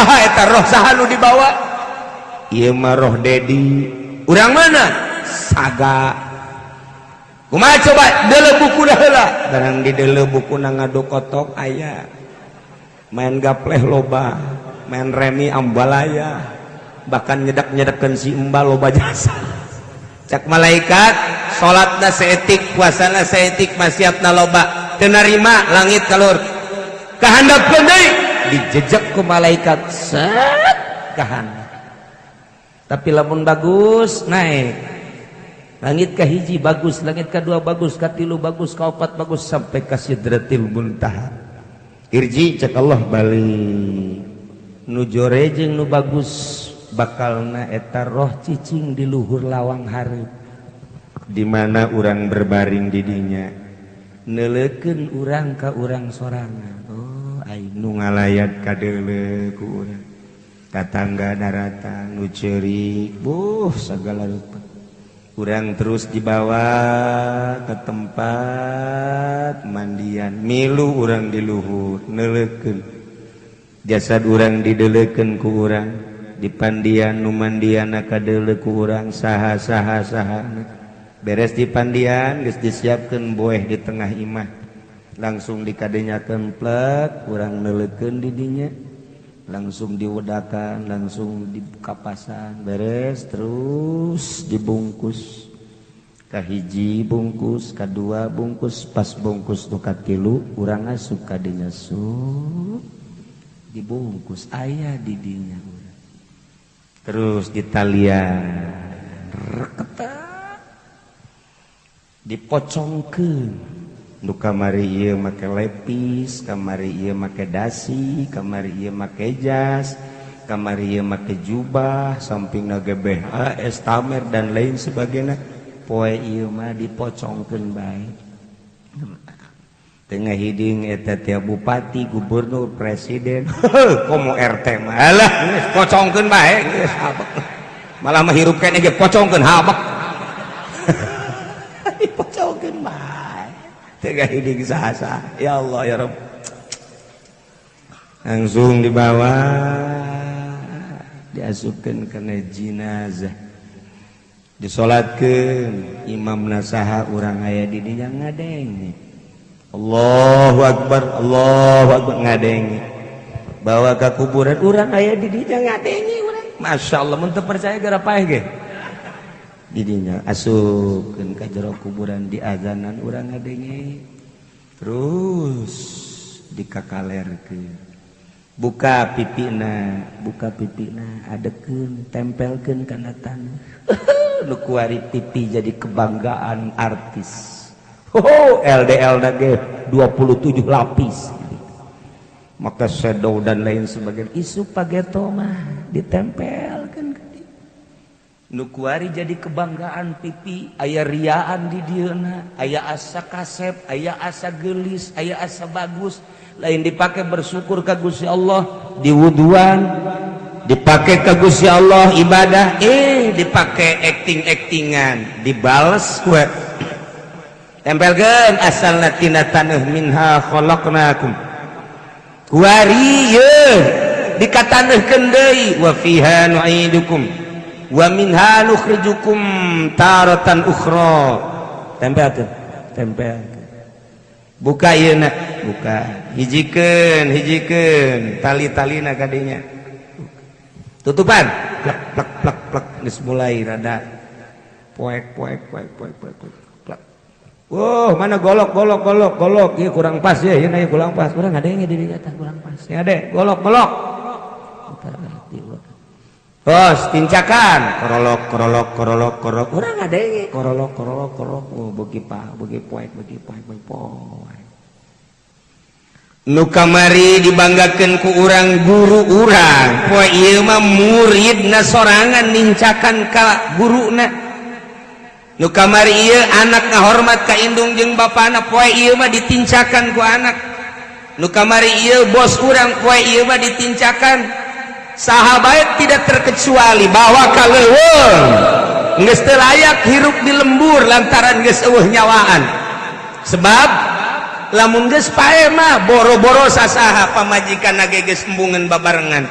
Saha eta roh? Saha nu dibawa? Ieu mah roh Dedi. Urang mana? Saga. Kumaha, coba deuleu buku heula. Barang di deuleu buku na, ngadu kotok aya, main gapleh loba, main remi ambalaya, bahkan nyedak-nyedakeun si embal loba jasa. Cak malaikat, salatna saeutik, puasana saeutik, maksiatna loba, teu narima langit kalur. Kahandapkeun deui, dijejak ku malaikat, set, kahandap. Tapi lamun bagus, naik langit ke hiji bagus, langit kedua bagus, katilu bagus, kaopat bagus, sampai ka Sidratil Muntaha. Irji, cek Allah, balik. Nu jore jeung nu bagus bakalna eta roh cicing di luhur lawang hareup di mana urang berbaring. Didinya neuleukeun urang ka urang sorangan. Oh, ai nu ngalayat kadeuleu ku urang, tatangga daratang, nu ceurik, buh, segala rupa. Urang terus dibawa ke tempat mandian, milu urang di luhur, neuleukeun jasad urang, dideleukeun ku urang di pandian. Nu mandian kadeuleu ku urang saha, saha, saha. Beres di pandian, geus disiapkeun boeh di tengah imah, langsung dikadenyakeun plek. Urang neuleukeun di dinya, langsung diwedakan, langsung dikapasan. Beres, terus dibungkus, kahiji bungkus, kedua bungkus, pas bungkus nu katilu, urang asup kadinya, su dibungkus, aya di dinya urang. Terus ditalian reketak, dipocongkeun. Nu kamari ieu make lepis, kamari ieu make dasi, kamari ieu make jas, kamari ieu make jubah, sampingna GBH, estamer, dan lain sebagainya. Poe ieu mah dipocongkeun bae. Tengah hiding eta tiap bupati, gubernur, presiden, komo RT mah. Alah, geus pocongkeun bae, geus habek. Malah mah hirup keneh ge pocongkeun, habek. Dipocongkeun bae. Tengah hiding saha. Ya Allah, ya Rabb. Langsung dibawa, diasupkeun kana jenazah, disolatkeun. Imam nasaha, urang aya di dinya ngadenge. Allahu Akbar, Allahu Akbar, ngadenge. Bawa ke kuburan, urang aya di dinya ngadenge urang. Masya Allah, mun teu percaya gara paeh ge di dinya. Asupkeun ka jero kuburan, di azanan, urang ngadenge. Terus dikakalerkeun, buka pipina, buka pipina, adekeun, tempelkeun kana tanah. Nu kuari pipi jadi kebanggaan artis. Oh, LDL ge 27 lapis, maka shadow dan lain sebagainya. Isu pageto mah ditempelkan ke nu kuari jadi kebanggaan pipi. Aya riaan di dieuna, aya asa kasep, aya asa gelis, aya asa bagus. Lain dipakai bersyukur ka Gusti Allah, diwuduan, dipakai ke Gusti Allah ibadah, eh dipakai acting-actingan. Dibales kue tempelkeun, asalna tina taneuh, minha khalaqnakum. Kuari ye dikataneuhkeun deui, wa fiha nu'idukum wa minha nukhrijukum taratan ukhra. Tempelkeun, tempelkeun, buka ieu na, buka, hijikeun, hijikeun tali-talina kadinya, tutupan, plek plek plek plek. Geus mulai rada poek poek poek poek poek poek, plek. Wow, mana golok, golok, golok, golok? Ieu kurang pas ya, ieu na kurang pas. Urang ada yang di kata kurang pas. Ya deh, golok, golok. Bos, tincakan, korolok, korolok, korolok, korolok. Urang ada yang korolok, korolok, korolok. Oh, beuki pa, beuki poek, beuki poek, beuki poek. Nu kamari dibanggakeun ku urang guru urang, poe ieu mah muridna sorangan nincakan ka guruna. Nu kamari ieu anak ngahormat ka indung jeung bapana, poe ieu mah ditincakan ku anak. Nu kamari ieu bos urang, poe ieu mah ditincakan. Sahabat tidak terkecuali. Bawa ka leuweung, geus teu layak hirup di lembur lantaran geus eueuh nyawaan. Sebab lamun geus paeh mah boro-boro sasaha, pamajikan ge geus embungeun babarengan.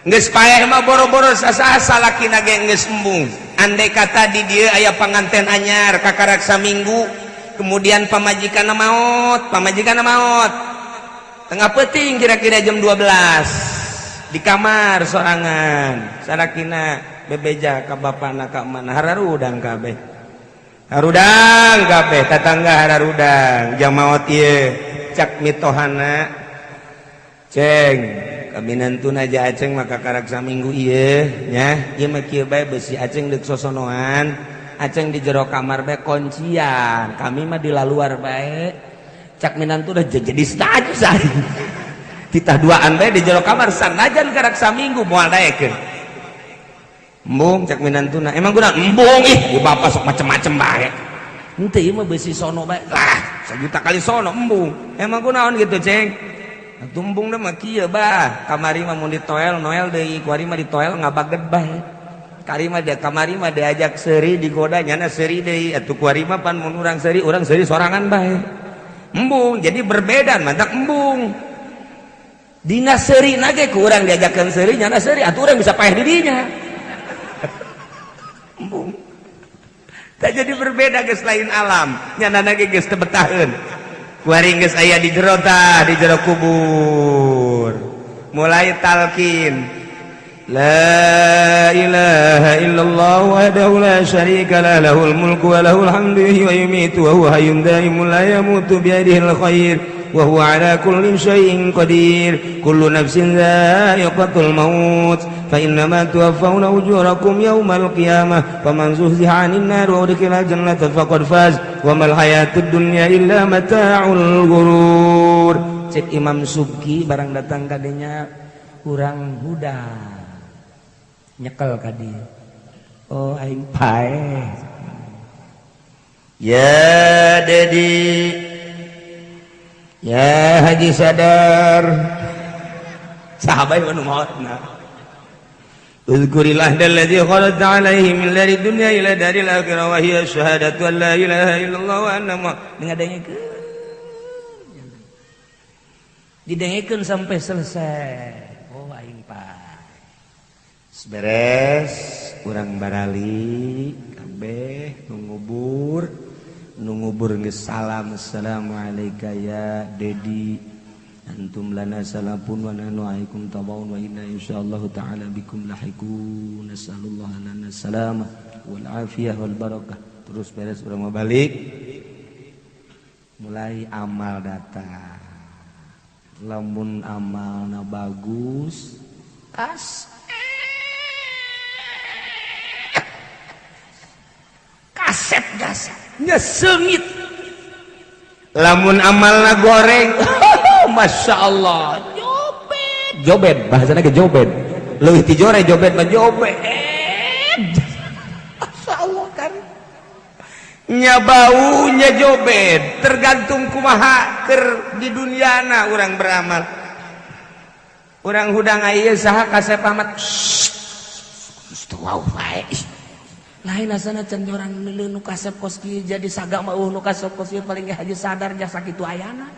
Geus paeh mah boro-boro sasa salakina ge geus embung. Andai kata di dieu aya panganten anyar kakarak saminggu, kemudian pamajikanna maot, pamajikanna maot. Tengah peuting kira-kira jam 12 di kamar sorangan, salakina bebeja ka bapana ka mana, hararudang kabeh. Harudang kabeh tetangga, hararudang jam maot ieu. Cak mitohana, "Ceng, kaminantuna aja Aceng maka karak saminggu ieu nya, ieu mah kieu bae, besi Aceng deuk sosonoan, Aceng di jero kamar bae kuncian, kami mah di laluar bae." Cak minantu udah jadi status titah duaan bae di jero kamar, sanajan karak saminggu moal daekeun. "Embung," cak minantuna. "Emang guna embung? Ih, di bapak sok macem-macem bae." "Henteu, ieu mah besi sono bae lah, sejuta kali sono." "Embung, emang kunaon gitu, Ceng?" "Tumbung mah kieu bah, kamari mah mun ditoel noel deui, kuari mah ditoel ngabaged bae. Kari mah dia kamari mah diajak seuri digoda, nyana seuri deui. Atuh kuari mah pan mun urang seuri sorangan bae." Embung, jadi berbeda, mantak embung. Dina seuri nage ku urang diajakkeun seuri, nyana seuri, atuh urang bisa paeh di dinya. Embung. Tak jadi berbeda geus, lain alam, nyana nage geus teu betaheun. Kuari geus aya di jero tah, di jero kubur. Mulai talkin. La ilaha illallah wahdahu la syarika lah, lahul mulku wa lahul hamdu wa yumitu wa huwa hayyun daimun la yamutu, biyadihil khair wa huwa ala kulli syai'in qadir. Kullu nafsin dha'iqatul maut, fa innama tuwaffawna ujurakum yawmal qiyamah, faman zuhziha 'anil nar wa udkhila jannata faqad faz, wa mal hayatud dunya illa mata'ul ghurur. Cek Imam Subki, barang datang kadinya urang huda nyekel ka dieu, "Oh, aing paeh ya, Dedi, ya Haji Sadar." Sahabat nu maotna. Uzkurillah alladzi kharajta alaihi min dari dunya ila daril akhirah, wa hiya syahadatu an la ilaha illallah wa anna ngadengekeun, didengekeun sampai selesai. "Oh, aing paeh." Beres, urang barali kabeh nu ngubur, nu ngubur geus salam, "Assalamualaikum ya Dedi, antum lana salafun wa nahnu alaikum tabaun, wa inna insyaallah taala bikum lahiqun, nasallallahu lana salamah wal afiyah wal barakah." Terus beres, urang mau balik, mulai amal datang. Lamun amalna bagus, kas kasep jasa nyeseungit. Lamun amalna goreng, masya Allah, jobet jobet, bahasana ge jobet, leuwih ti jore, jobet mah jobet. Masya Allah, kan nya baunya jobet, tergantung kumaha ker di duniana urang beramal. Urang hudang aya saha, kasep amat wow bae. Lain asana can orang nu kasep kos kieu jadi saga mah, nu kasep kos kieu paling ge Haji Sadar jasa kitu ayana.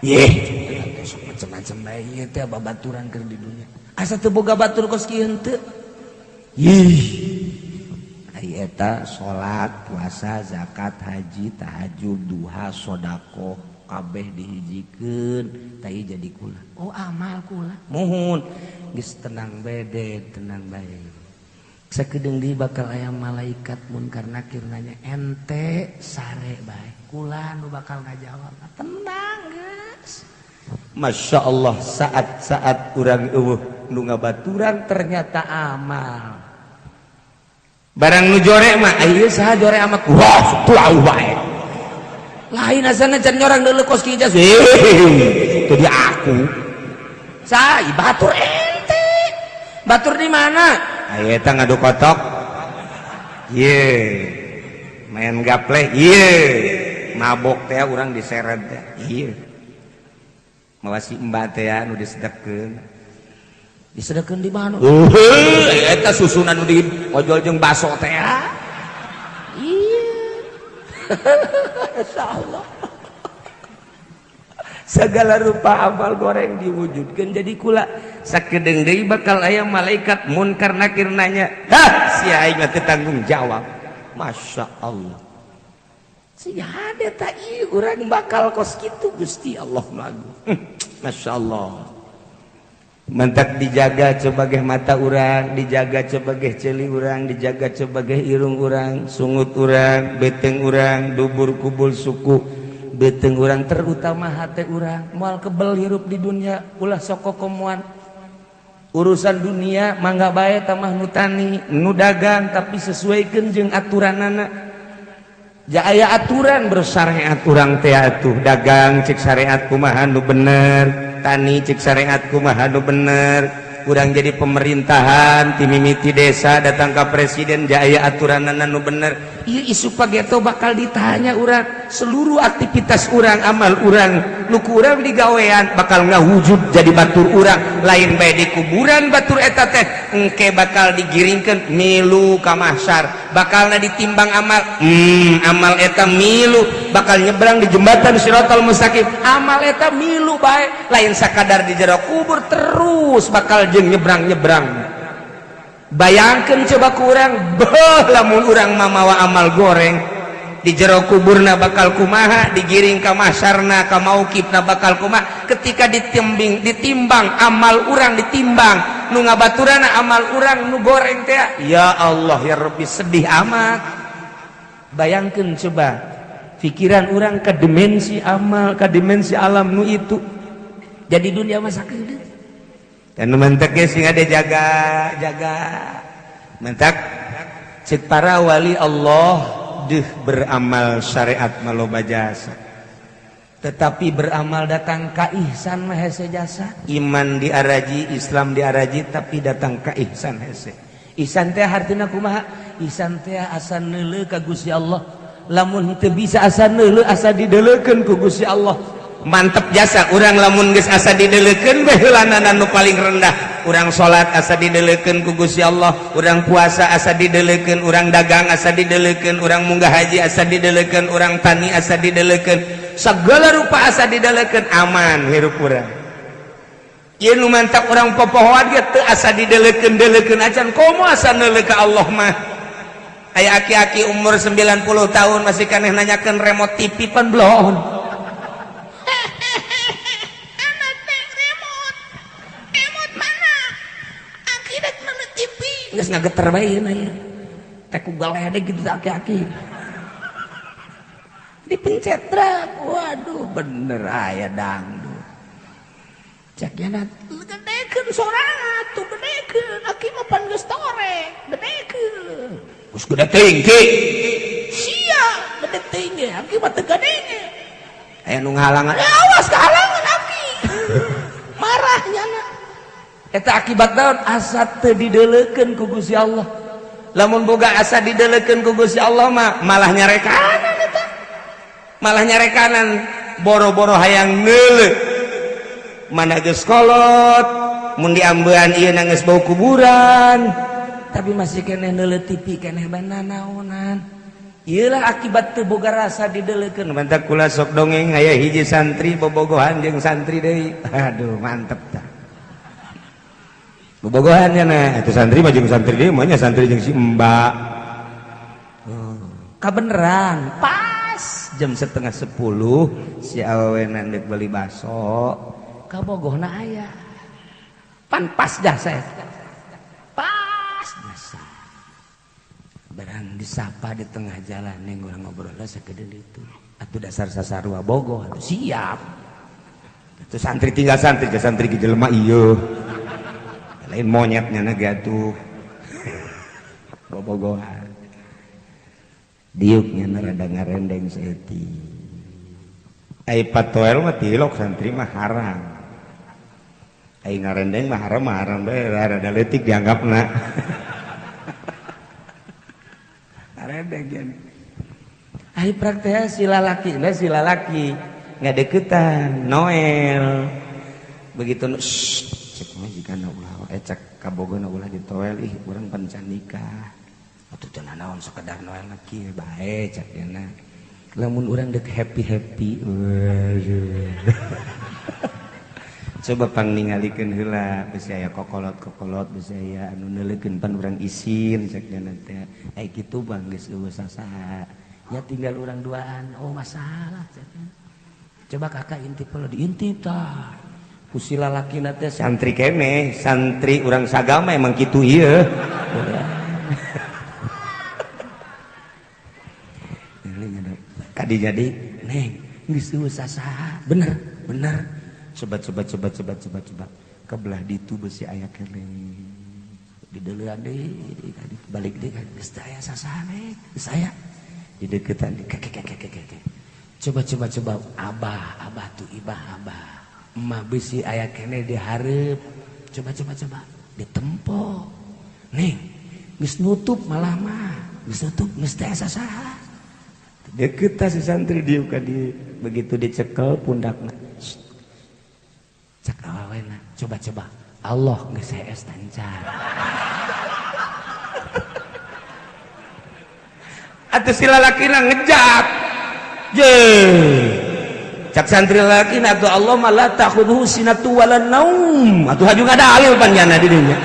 Yeh, sok macam-macam bae ieu teh babaturan keur di dunia. Asa teu boga batur kos kieu henteu. Yih. Ari eta salat, puasa, zakat, haji, tahajud, duha, sedekah kabeh dihijikeun tah jadi kula. Oh, amal kula. Muhun. Geus tenang bede, tenang bae. Sakedeung di bakal aya malaikat munkar nakir nanya, "Ente sare bae?" Kula nu bakal ngajawab. Tenang geus. Masya Allah, saat-saat urang eueuh nu ngabaturan ternyata amal. Barang nu jore mah, ieu saha jore amat? Wah, tuau bae. Lain asana can nyorang deuleu kos kieu jas. Itu dia aku. Sa, batur ente. Batur di mana? Aya eta ngadu kotok. Ye. Main gaple, ye. Mabok teh urang diseret teh. Ieu. Mawa si mbak teh nu disedekeun. Disedekeun di mana? Eta susunan nu di ojol jeung baso teh. Iya. Insyaallah. Segala rupa amal goreng diwujudkan jadi kula. Sakedeung deui bakal aya malaikat munkar nakir nanya, "Hah, sia aing mah teu tanggung jawab." Masya Allah. Sia hade ta ieu urang bakal kos kitu Gusti Allah lagu. Masya Allah. Mentak dijaga sebagai mata urang, dijaga sebagai ceuli urang, dijaga sebagai irung urang, sungut urang, beteng urang, dubur kubul suku, beteng urang, terutama hati urang. Moal kebel hirup di dunia, ulah sok kokomoan. Urusan dunia mangga bae tamah nu tani, nu dagang, tapi sesuaikan jeung aturanana. Ja aya aturan bersyariat urang teh atuh dagang cek syariat kumaha nu bener, tani cek syariat kumaha nu bener, urang jadi pemerintahan ti mimiti desa datang ka presiden ja aya aturanana nu bener. Ieu isu pageto bakal ditanya urang, seluruh aktivitas urang, amal urang, nu ku urang digawean bakal ngawujud jadi batur urang, lain bae di kuburan batur eta teh engke bakal digiringkeun milu ka mahsyar, bakalna ditimbang amal, amal eta milu bakal nyebrang di jembatan Siratal Mustaqim, amal eta milu bae, lain sakadar di jero kubur terus bakal jeung nyebrang-nyebrang. Bayangkan coba kurang beuh lamun urang mamawa amal goreng di jero kuburna bakal kumaha, digiring ka mahsyarna ka mauqifna bakal kumaha, ketika ditimbang ditimbang amal urang, ditimbang nu ngabaturana amal urang nu goreng teh, ya Allah ya Rabbi, sedih amat. Bayangkan coba pikiran urang ke dimensi amal, ke dimensi alam nu itu jadi dunia masa kedeung. Dan mentek sing ada jaga jaga mentak cek para wali Allah deh beramal syariat maloba jasa, tetapi beramal datang ka ihsan mah hese jasa. Iman diaraji, Islam diaraji, tapi datang ka ihsan hese. Ihsan teh hartina kumaha? Ihsan teh asa neuleuh ka Gusti Allah. Lamun teu bisa asa neuleuh, asa dideleukeun ku Gusti Allah. Mantep jasa urang lamun geus asa dideleukeun bae heulanana nu paling rendah. Urang salat asa dideleukeun ku Gusti Allah, urang puasa asa dideleukeun, urang dagang asa dideleukeun, urang munggah haji asa dideleukeun, urang tani asa dideleukeun, segala rupa asa dideleukeun, aman hirup urang. Ieu nu mantap urang popohoan ge teu asa dideleukeun-deleukeun acan, komo asa neuleuh ka Allah mah. Aya aki-aki umur 90 tahun masih kaneh nanyakeun remote TV pan bloon. Anak teh remote. Remote mana? Aki rek nonton TV. Geus ngageter bae ieu ieu. Teh ku galedeg gitu aki-aki. Dipencet rak. Waduh, bener aya dangdut. Cek nya Gedekeun sorangan tuh gedekeun. Aki mah pan geus torek. Gedekeun. Geus gede teuing ki. Sia gede teuing ge. Aki mah teu gadenge. Aya nu ngahalangan. Ya awas kehalangan aki. Marah nyana. Eta akibat naon? Asa teu dideleukeun ku Gusti Allah. Lamun boga asa dideleukeun ku Gusti Allah mah malah nyarekanan eta. Malah nyarekanan boro-boro hayang neuleuh. Mana geus kolot, mun diambean ieu geus bau kuburan. Tapi masih keneh neuleuh TV keneh bananaonan. Iyalah akibat teu boga rasa dideleukeun. Mantap kula sok dongeng aya hiji santri bobogohan jeung santri deui. Aduh, mantep tah. Bobogohan nya nah, itu santri mah jeung santri deui mah nya santri jeung si Mbak. Oh, kabeneran pas jam 9:30 si awewe ndek beli baso kabogohna aya. Pan pas jasa eta. Pas jasa. Barang disapa di tengah jalan neng urang ngobrol sakedeung itu. Atuh dasar sasarua bogoh atuh siap. Atuh santri tinggal santri, santri ge jelema ieu. Lain monyetnya na ge atuh. Bobogohan. Diuknya na rada ngarendeng saeutik. Ai patoel mah tilok santri mah haram. Ai ngarendeng mah haram mah haram bae rada leutik dianggapna. Ngarendeng gen. Ai praktek si lalaki, nah si lalaki ngadeukeutan Noel. Begitu cek mah jigana ulah cek kabogona ulah ditoel ih urang pan can nikah. Atuh teu nanaon sakedar Noel mah kieu bae cek dieuna. Lamun urang deuk happy-happy. Waduh. Coba pang ningalikeun heula bisi aya kokolot-kokolot, bisi aya anu neuleukeun, pan urang isin cek nyana teh. Ai kitu bang, geus eueuh sasaha. Ya tinggal urang duaan. Oh, masalah cek. Coba kakak intip heula, diintip tah. Ku si lalakina teh santri keneh, santri urang sagama emang kitu ieu. Kadi jadi neng geus eueuh sasaha. Bener, bener. Coba coba coba coba coba coba. Kebelah ditu besi aya keneh. Dideulean deui, balik deui geus teu aya sasaha neng. Geus aya. Dideukeutan keke keke keke. Coba coba coba abah, abah tuh ibah abah. Emak besi aya keneh dihareup. Coba coba coba ditempo. Neng, geus nutup malah mah. Geus nutup geus teu aya sasaha. Deket si santri dieu ka dieu. Begitu dicekel pundakna. Cek awena, coba coba. Allah geus hees tancar. Atuh si lalakina ngejak. Je. Cak santri lalakina atuh Allah mah la ta'khudhu sinatu wala naum. Atuh haju ngadalil panjana di dinya.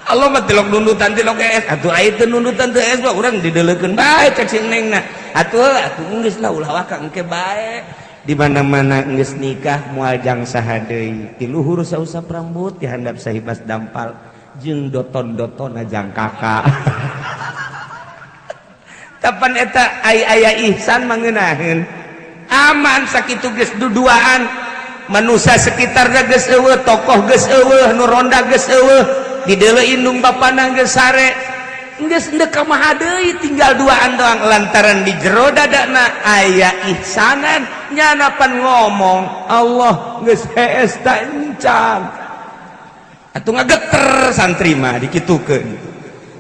Allah mah tilok nundutan tilok hees. Atuh aya teu nundutan teu hees mah urang dideulekeun bae cek si nengna. Atuh atuh geus lah ulah waka engke bae. Di mana-mana geus nikah moal jang saha deui. Ti luhur sausap rambut, ti handap sahibas dampal jeung doton-dotonna jang kakak. Kapan eta ai aya ihsan mangeunaheun. Aman sakitu geus duduaan. Manusia sekitarna geus eueuh, tokoh geus eueuh, nu ronda geus eueuh, dideuleu indung bapana geus sare. Geus endek ka maha deui tinggal duaan doang lantaran di jero dadana aya ihsanan nyana pan ngomong Allah geus hees ta encan. Atuh ngageter santri mah dikitukeun.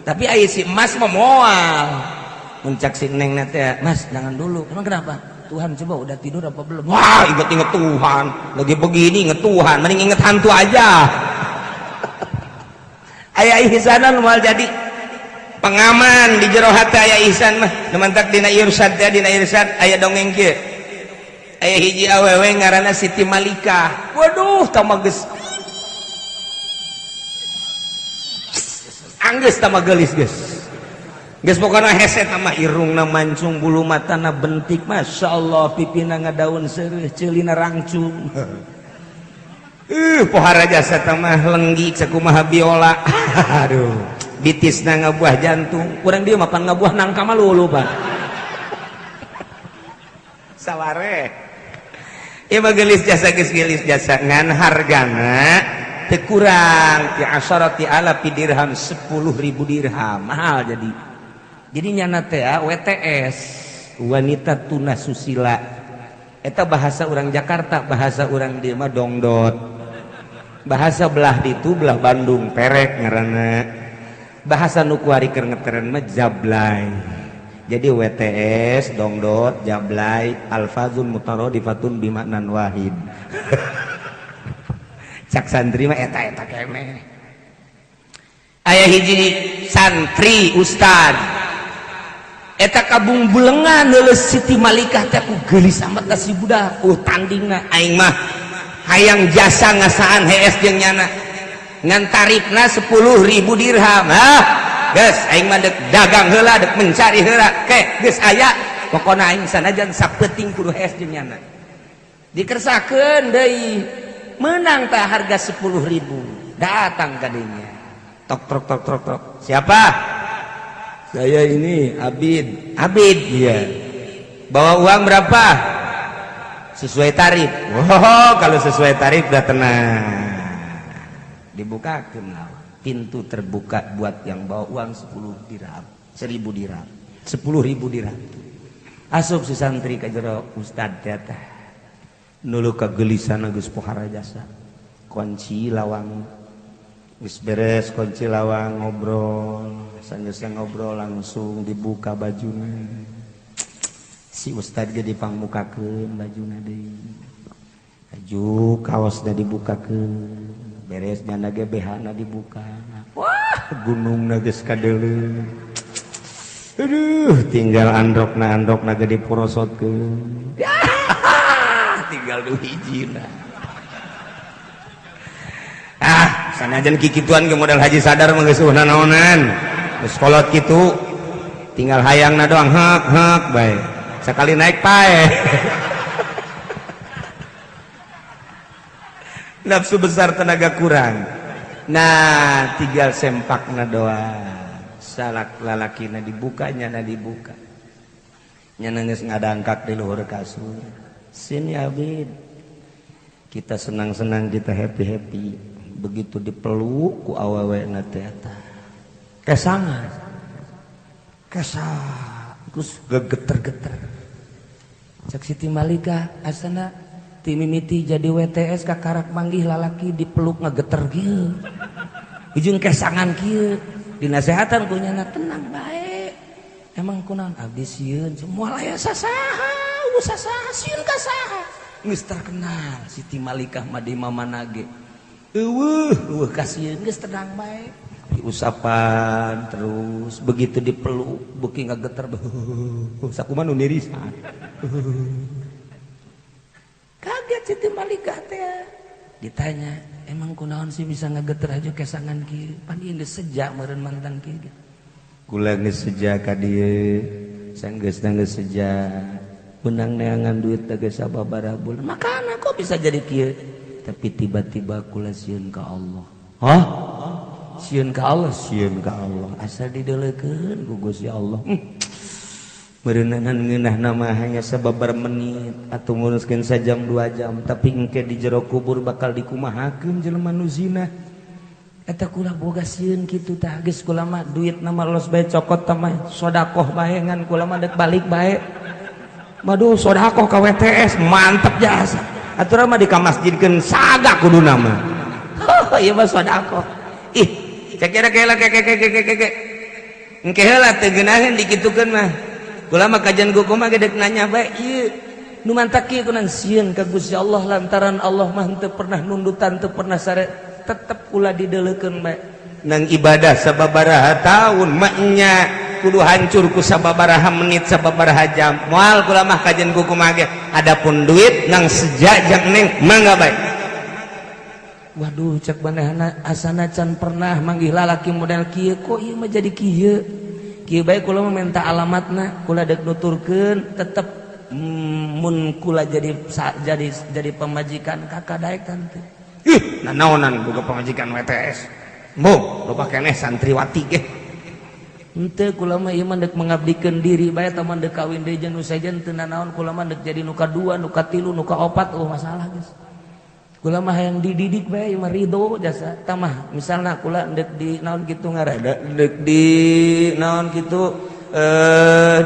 Tapi aya si emas mah moal. Mun cak si neng teh, "Mas, jangan dulu." Emang kenapa? Tuhan coba udah tidur apa belum? Wah, inget-inget Tuhan. Lagi begini inget Tuhan, mending inget hantu aja. Aya ihsanan moal jadi pengaman di jero hati aya ihsan mah. Nu mantak dina irsyad teh, dina irsyad aya dongeng kieu. Aya hiji awewe ngaranna Siti Malikah. Waduh, tama geus anggeus tama geulis geus. Geus pokona hese tama irungna mancung, bulu matana bentik, Masya Allah, pipina ngadaun seureuh, ceulina rangcung. Pohara jasa mah lenggi sakumaha biola. Aduh, bitisna ngabuah jantung. Kurang dia mapan ngabuah nangka mah lulu, Pak. Saware. Ieu mah geulis jasa geus geulis jasa ngan hargana teu kurang ti asharati alafi dirham, 10.000 dirham. Mahal jadi. Jadi nyana teh WTS, wanita tuna susila. Eta bahasa orang Jakarta, bahasa orang dieu mah dongdot. Bahasa belah ditu belah Bandung perek ngaranna. Bahasa nu kuari keur ngeteren mah jablay. Jadi WTS, dongdot, jablay, alfazun mutaradifatun bimaknan wahid. Cak santri mah eta-eta keneh. Aya hiji santri ustad. Eta kabung bulengan leuleus Siti Malikah teh ku geulis amat ka si budak. Tandingna aing mah hayang jasa ngasaan hees jeung nyana. Ngan tarifna 10.000 dirham. Hah? Geus aing mah dek dagang heula, dek mencari heula. Ke geus aya pokona aing sanajan sapeuting kudu hees jeung nyana. Dikersakeun deui. Menang tah harga 10.000. Datang ka dinya. Tok tok tok tok tok. Siapa? Saya ini Abid. Abid, iya. Bawa uang berapa? Sesuai tarif. Oh, kalau sesuai tarif udah tenang. Dibukakan lawang. Pintu terbuka buat yang bawa uang 10 dirham, 1000 dirham, 10.000 dirham. Asup si santri ka jero ustad teh teh. Nulu kagelisan geus pohara jasa. Kunci lawang geus beres, kunci lawang ngobrol. Sanggeus ngobrol langsung dibuka bajuna. Si ustad ge dipangmukakeun bajuna deui. Baju kaosna dibukakeun. Beres nyana ge BH-na dibuka. Wah, gunungna geus kadeuleu. Aduh, tinggal androkna ge diporosotkeun. Tinggal du hijina. Sanajan kikituan ge model haji sadar mah geus naonan. Geus kolot kitu. Tinggal hayangna doang hek hek bae. Sekali naik pae. Nafsu besar tenaga kurang. Nah, tinggal sempakna doang. Salak lalakina dibukanya na dibuka. Nya geus ngadangkak di luhur kasur. Sini Abid. Kita senang-senang, kita happy-happy. Begitu dipeluk ku awewena teh eta. Kesangan. Kesang. Terus gegeter-geter. Cek Siti Malika asana ti mimiti jadi WTS kakarak manggih lalaki dipeluk ngegeter kieu. Ujung kesangan kieu. Dinasehatan ku nyana tenang bae. Emang kunaon abdi sieun moal aya sasaha, sasaha sieun ka saha. Geus terkenal Siti Malikah mah di mamana ge. Eueuh, eueuh kasieun geus tenang bae. Diusapan terus begitu dipeluk beuki ngageter sakumaha nu nirisan. Kaget Siti Malikah teh. Ditanya, emang kunaon sih bisa ngegeter aja kesangan kieu? Pan ieu geus seja meureun mantan kieu. Kula geus seja ka dieu, sanggeus geus seja. Benang neangan duit teh geus sababaraha bulan. Makana kok bisa jadi kieu? Tapi tiba-tiba kula sieun ka Allah. Hah? Sieun ka Allah, sieun ka Allah. Asa dideulekeun ku Gusti Allah. Meureunanan ngeunah nama hanya sababar menit atau nguruskeun sajam 2 jam, tapi engke di jero kubur bakal dikumahakeun jelema nu zina. Eta kula boga sieun kitu tah geus kula mah duit nama los bae cokot tah mah sedekah bae ngan kula mah deuk balik bae. Waduh sedekah ka WTS mantep jasa. Aturan mah dikamasjidkeun saga kuduna mah. Oh ieu mah sedekah. Ih, cek kira kela ke ke ke ke ke. Engke heula teu geunaheun dikitukeun mah. Kula mah kajian guku mah gedek nanya bae ieu nu mantak kieu kunan sieun ka Gusti Allah lantaran Allah mah henteu pernah nundutan teu pernah sare tetep kula dideulekeun bae. Nang ibadah sababaraha taun mah nya kudu hancur ku sababaraha menit sababaraha jam. Moal kula mah kajian guku mah ge. Adapun duit nang sejak neng mangga bae. Waduh cek manehna asana can pernah manggih lalaki model kieu kok ieu mah jadi kieu. Kieu bae kula mah minta alamatna kula deuk nuturkeun tetep mun kula jadi pamajikan kakak daek tante. Ih, nanaonan boga pamajikan WTS. Embung, loba keneh santriwati ge. Henteu kula mah ieu mah deuk mengabdikeun diri bae tah mah deuk kawin deui jeung nu sejen teu nanaon kula mah deuk jadi nu kadua, nu katilu, nu kaopat eueuh masalah geus. Kula mah hayang dididik bae ieu mah ridho jasa tah mah misalna kula deuk di naon kitu ngaranna deuk di naon kitu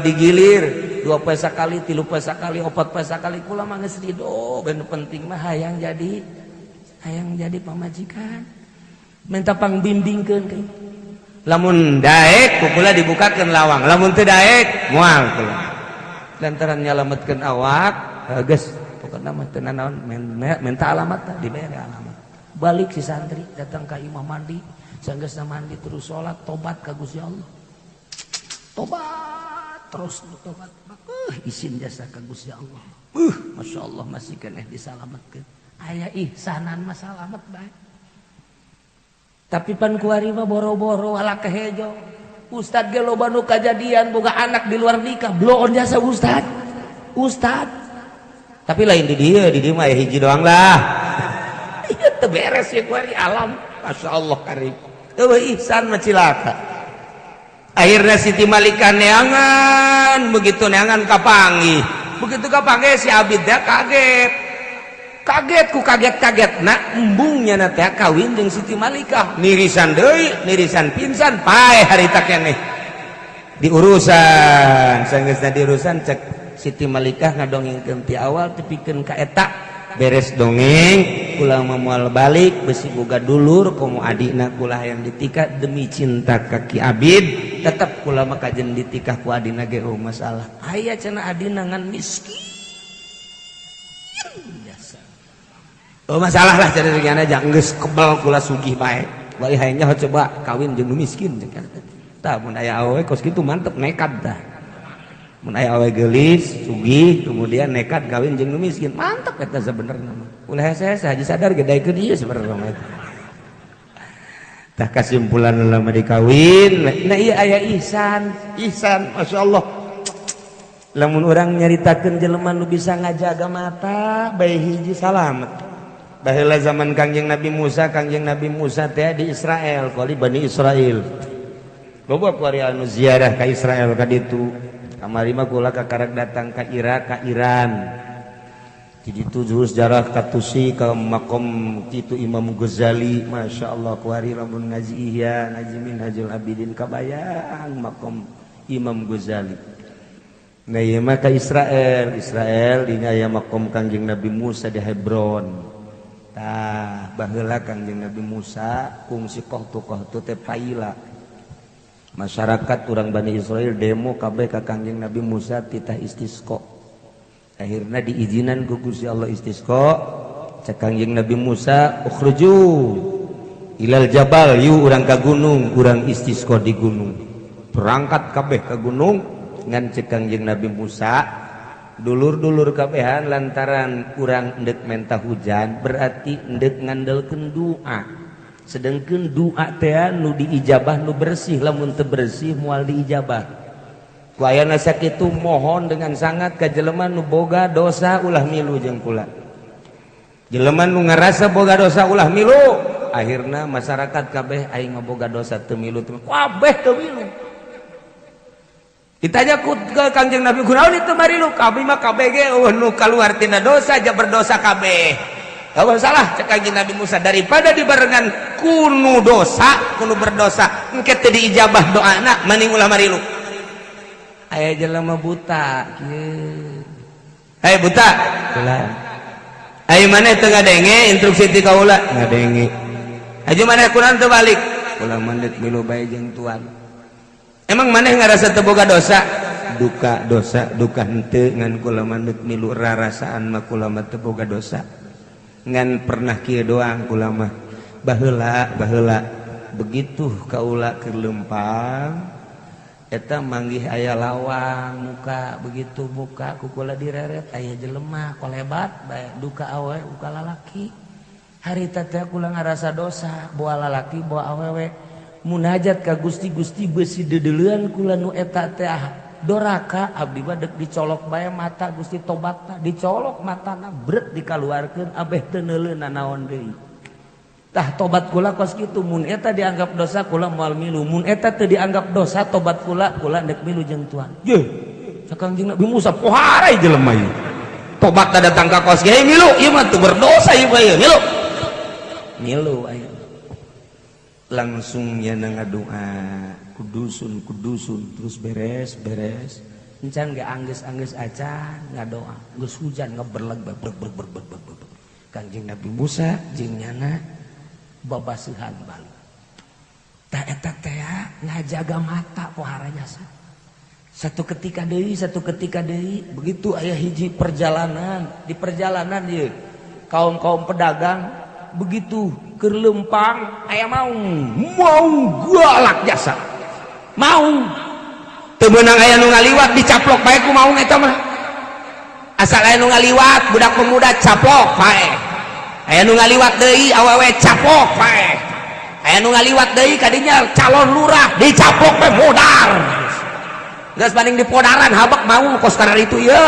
digilir 2 poe sakali, 3 poe sakali, 4 poe sakali kula mah geus ridho ben penting mah hayang jadi pamajikan minta pangbimbingkeun ke lamun daek ku kula dibukakeun lawang lamun teu daek moal kula lantaran nyalametkeun awak geus pokokna mah teu nanaon minta alamat dibere alamat balik si santri datang ka imah mandi sanggeusna mandi terus salat tobat ka Gusti Allah tobat terus tobat isin jasa ka Gusti Allah Masya Allah masih keneh disalametkeun aya ihsanan mah salamet bae tapi pan kuari mah boro-boro ala kehejo ustad ge loba nu kajadian boga anak di luar nikah bloon jasa ustad ustad tapi lain di dieu mah hiji doang lah ieu teu beres ye kuari alam Masya Allah karim eueuh ihsan mah cilaka akhirnya Siti Malika neangan begitu neangan kapanggih begitu kapanggih si Abid teh kaget ku kaget-kaget nak embungnya na teh kawin jeung Siti Malikah nirisan deui nirisan pingsan pae harita keneh diurusan sanggeusna diurusan cek Siti Malikah ngadongengkeun ti awal tepikeun ka eta beres dongeng kula moal balik besi boga dulur komo adina kula hayang ditikah demi cinta ka Ki Abid tetep kula mah kajen ditikah ku adina ge eueuh masalah aya cenah adina ngan miskin biasa oh masalah lah cari regana aja geus kebal kula sugih bae bari hayang nyaho coba kawin jeung nu miskin jeung tah mun aya awewe kos kitu mantep nekat tah mun aya awewe geulis sugih kemudian nekat kawin jeung nu miskin mantep eta sebenarnya mah ulah hese-hese haji sadar ge daekeun ieu sebenarnya mah. Tah, kesimpulan lama dikawin. Nah, iya, aya ihsan, ihsan, masya Allah. Lamun urang nyaritakeun jelema nu bisa ngajaga mata bae hiji, salamet. Baheula zaman Kangjeng Nabi Musa, Kangjeng Nabi Musa teh di Israel, kali Bani Israel. Loba kuari anu ziarah ka Israel ka ditu. Kamari mah kula kakarak datang ka Irak, ka Iran. Jadi tujuh sejarah katusi ke makom itu Imam Ghazali. Masya Allah, kuari lamun ngaji Ihya, ngaji Minhajul Abidin, kabayang makom Imam Ghazali. Nah, ieu mah ka Israel. Israel dina aya makom Kangjeng Nabi Musa di Hebron. Tah, baheula Kangjeng Nabi Musa kungsi kohtu-kohtu teh paila. Masyarakat urang Bani Israel demo kabeh ka Kangjeng Nabi Musa titah istisqa. Akhirnya diizinan ku Gusti Allah istisqa. Cek Kangjeng Nabi Musa, "Ukhruju ilal jabal, yu urang ka gunung, urang istisqa di gunung." Berangkat kabeh ke gunung. Ngan cek Kangjeng Nabi Musa, "Dulur-dulur kabehan, lantaran urang endek menta hujan berarti endek ngandelkeun doa, sedangkan doa teh nu diijabah nu bersih. Lamun teu bersih moal diijabah." Ku ayana sakitu, mohon dengan sangat ka jelema nu boga dosa ulah milu jeung kula. Jelema nu ngarasa boga dosa ulah milu. Akhirna masyarakat kabeh, "Aing mah boga dosa, teu milu, teu." Kabeh teu milu. Ditanya ku ke Kangjeng Nabi, "Kunaon itu marilu?" "Kami mah kabeh ge euweuh nu kaluar tina dosa, aja berdosa kabeh." "Euweuh salah," cek Kangjeng Nabi Musa, "daripada dibarengan kunu dosa, kunu berdosa, engke teu diijabah doana, mending ulah marilu." Aya jelema buta kieu. "Hei buta, ulah. Ayo, mana teu ngadenge instruksi ti kaula?" "Ngadenge." "Aju maneh kunaon teu balik?" "Ulah mandek, milu bae jeung tuan." "Emang maneh ngarasa teu boga dosa?" "Duka dosa, duka henteu, ngan kula mandek milu, rarasaan mah kula mah teu boga dosa. Ngan pernah kieu doang kula mah, baheula baheula begitu kaula keur lempang eta manggih aya lawang muka. Begitu muka ku kula direret, aya jelema kolebat bae, duka awe duka lalaki. Harita teh kula ngarasa dosa, boa lalaki boa awewe. Munajat ka Gusti, Gusti, besi dedeleuan kula nu eta teh doraka, abdi mah dek dicolok bae mata, Gusti, tobatna." Dicolok matana, bret, dikaluarkeun, abeh teu neuleuh nanaon deui. Tah, tobat kula kos kitu. Mun eta dianggap dosa, kula moal milu. Mun eta teu dianggap dosa tobat kula, kula dek milu jeung tuan." Ye, cek Kangjeng Nabi Musa, "Pohara jelema ieu, tobat datang ka kos kieu. Milu ieu mah, teu berdosa ieu mah, milu." Milu aya langsung ya ngadoa, kudusun kudusun, terus beres beres encan ge anggeus-anggeus acan ngadoa, geus hujan ngeberleg berg berg berg berg berg berg. Kangjeng Nabi Musa jeung nyana babaseuhan balik. Tah, eta teh ngajaga mata, pohara jasa. Satu ketika deui, satu ketika deui, begitu aya hiji perjalanan, di perjalanan ieu kaum-kaum pedagang begitu keur lempang aya maung, maung galak jasa. Maung teu meunang aya nu ngaliwat, dicaplok bae ku maung eta mah. Asal aya nu ngaliwat budak pemuda, caplok bae. Aya nu ngaliwat deui awewe, caplok bae. Aya nu ngaliwat deui kadinya calon lurah, dicaplok bae, modar. Geus banding dipodaran habak maung kos karena itu ye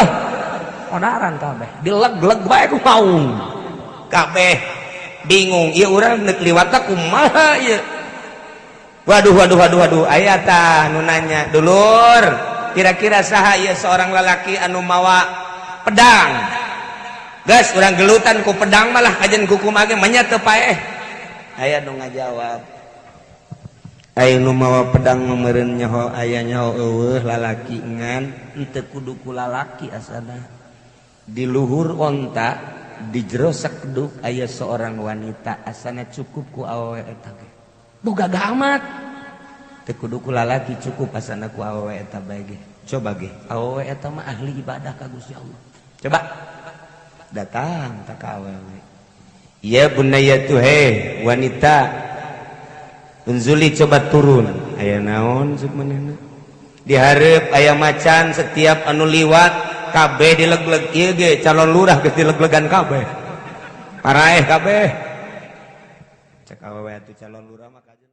podaran kabeh, dileg-leg bae ku maung. Kabeh bingung, ieu urang neuk liwatna kumaha ieu? Waduh, waduh, waduh, waduh. Aya tah nu nanya, "Dulur, kira-kira saha ieu seorang lalaki anu mawa pedang? Geus urang gelutan ku pedang malah kajen kuku mage manya teu paeh." Aya nu ngajawab, "Aya nu mawa pedang meureun nyaho, aya nyaho euweuh lalaki, ngan henteu kudu ku lalaki. Asana di luhur onta, di jero sakeduk aya seorang wanita, asana cukup ku awewe eta ge. Boga amat teu kudu ku lalaki, cukup asana ku awewe eta bae ge. Coba ge, awewe eta mah ahli ibadah ka Gusti Allah. Coba datang tak ka awewe." "Ya bunayatu, he wanita, unzuli, coba turun." "Aya naon?" Cek manehna. "Dihareup aya macan, setiap anu liwat kabeh dileg-leg. Ieu ge calon lurah geus dileg-legan kabeh, paraeh kabeh." Cek awewe atuh calon lurah mah kajen.